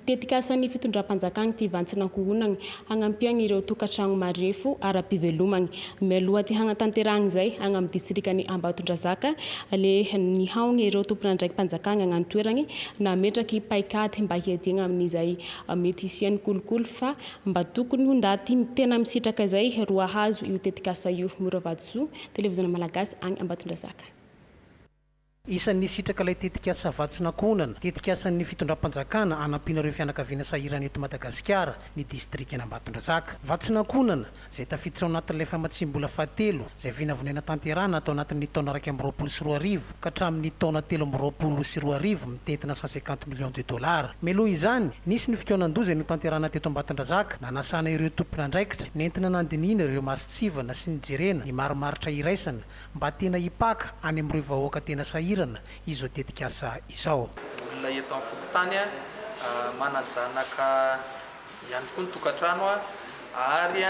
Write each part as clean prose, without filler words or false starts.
Tetikasan'ny fitondram-panjakana ity vantsin'ankohonana hagnampiagna ireo tokantragno marefo ara-pivelomagna. Mialoha ty hagnatanterahagna izay agny amin'ny distrikan'i Ambatondrazaka le nihaogna ireo tompon'andraiki-panjakana agny an-toeragny nametraky paikady mba hiadiagna amin'izay mety hisian'ny kolikoly fa mba tokony ho ndaty tena misitraka izay ro hahazo io tetikasa io. Mora Vatosoa, Televiziona Malagasy agny Ambatondrazaka. Isan'ny nisitraka ilay tetikasa Vatsin'Ankohonana, tetikasan'ny fitondram-panjakana hanampiana ireo fianakaviana sahirana eto Madagasikara, ny distrikan'Ambatondrazaka. Vatsin'Ankohonana, izay tafiditra ao anatin'ilay famatsiam-bola fahatelo, izay vinavinaina tanterahana tao anatin'ny taona 2021 ka hatramin'ny taona 2023 mitentina 150 millions de dollars. Mialoha izany, nisy ny fikaonan-doha izay notanterahana teto Ambatondrazaka, nanasana ireo tompon'andraikitra, nentina nandinihina ireo mason-tsivana sy nijerena ny marimaritra iraisana Mba tena hipaka any amin'ireo vahoaka tena sahirana izao tetikasa izao. Olona eto amin'ny fokontany, manan-janaka ihany koa ny tokantrano ary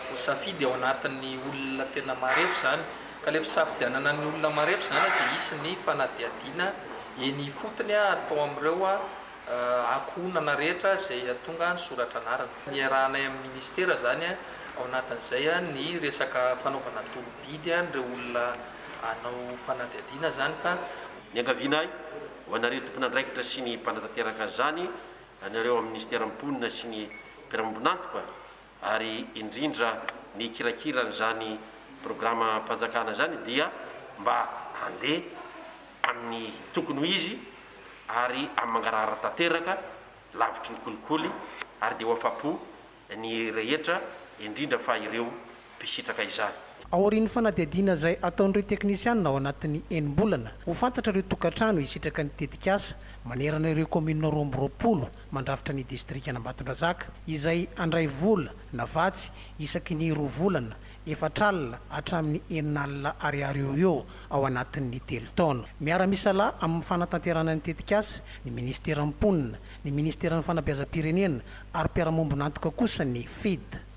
voasafidy ao anatin'ny olona tena marefo izany. Ka ilay fisafidianana ny olona marefo izany dia hisy ny fanadihadiana eny ifotony atao amin'ireo ankohonana rehetra izay tonga nisoratra anarana. Niarahanay amin'ny minisitera izany ao anatin'izay ny resaka fanaovana tolo-bidy an'ireo olona hanao fanadihadiana izany ka. Niangaviana ahy ho anareo tompon'andraikitra sy ny mpanatanteraka an'izany, anareo amin'ny minisiteran'ny mponina sy ny mpiara-miombon'antoka ary indrindra ny hikirakira an'izany programam-panjakana izany dia mba handeha amin'ny tokony ho izy ary amin'ny mangarahara tanteraka, lavitry ny kolikoly ary dia ho afa-po ny rehetra, indrindra fa ireo mpisitraka izany. Aorian'ny fanadihadiana izay ataon'ireo teknisianina ao anatin'ny enim-bolana, ho fantatra ireo tokantrano hisitraka ny tetikasa manerana ireo kaominina 22 mandrafitra ny distrikan'Ambatondrazaka, izay handray vola na vatsy isaky ny roa volana efatr'alina hatramin'ny enin'alina ariary eo ho eo ao anatin'ny telo taona. Miara-misalahy amin'ny fanatanterahana ny tetikasa ny minisiteran'ny Mponina, ny minisiteran'ny Fanabeazam-pirenena ary mpiara-mombon'antoka kosa ny FID.